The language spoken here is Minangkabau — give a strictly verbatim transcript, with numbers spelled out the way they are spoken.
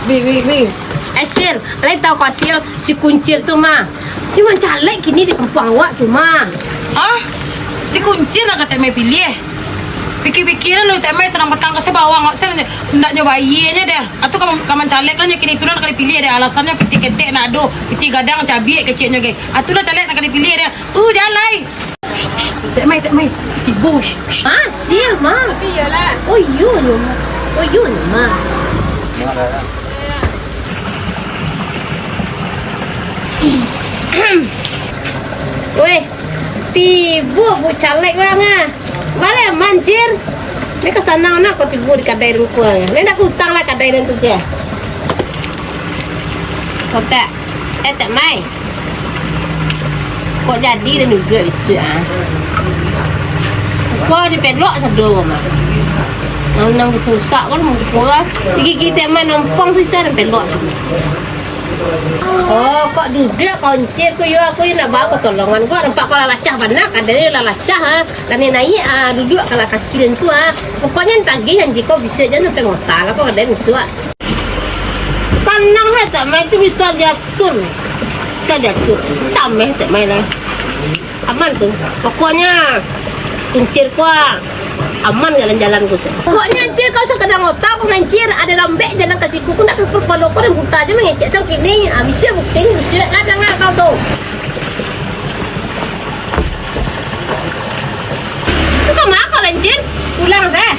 Wih, wih, wih. Eh, Sil, lai tau kau, Sil, si Kuncir tu mah. Dia mancalek kini di kampuang awak tu mah. Ah, si Kuncir nak kata mai pilih. Pikir-pikir lu, Tek Mai, sanang patang ka bawang, awak Sil, ndak nyo bayie nyo deh. Atu ka, ka mancalek lah nyo kini tu, nak ka dipilih deh. Alasannyo pitih ketek nak ado, pitih gadang cabiak keceknyo, gai. Atu lah calek nak ka dipilih deh. Uh, jalai. Tek Mai, Tek Mai. Tibo. Ha, Sil, Ma. Oh, iyo nyo, Ma. Oh, iyo nyo, Ma. Weh, tibo Bu Caleg bang ah. Bare mancir. Ni ka sanang nak kau tibo di kadai dengkuang. Ni nak utang lah kadai dan tu je. Kotak. Eh, Tek Mai. Kok jadi dan duduak bisuak, ah? Kok dipelok sado, mah. Nang, nang susah kan, mukua. Gigi Tek Mai nompong susah dan pelok. Oh, kok duduak kau Kuncir, ku yo, aku yo nak bawa pertolongan. Kok nampak kau lalacah bana, kadai lalacah, ha. Dan naiak, ah, duduak kalau kaki dan tu, ha. Pokoknyo tagih janji kau bisuak, jan sampai ngota lah kau kadai bisuak. Tanang, hai, Tek Mai tu bisa diatur. Bisa diatur. Cameh Tek Mai lah. Aman tu. Pokoknyo, Kuncir ko aman jalan-jalan ko tu. Pokoknyo, Kuncir, kau sakadang otak, Kuncir, ado lambek jalan ka siku, ko nak ka kapalo ko, dah buta aja mangecek macam kini. Ah, bisa bukti, bisa lah dangar kau tu. Tu ka ma kau, Kuncir? Pulang deh.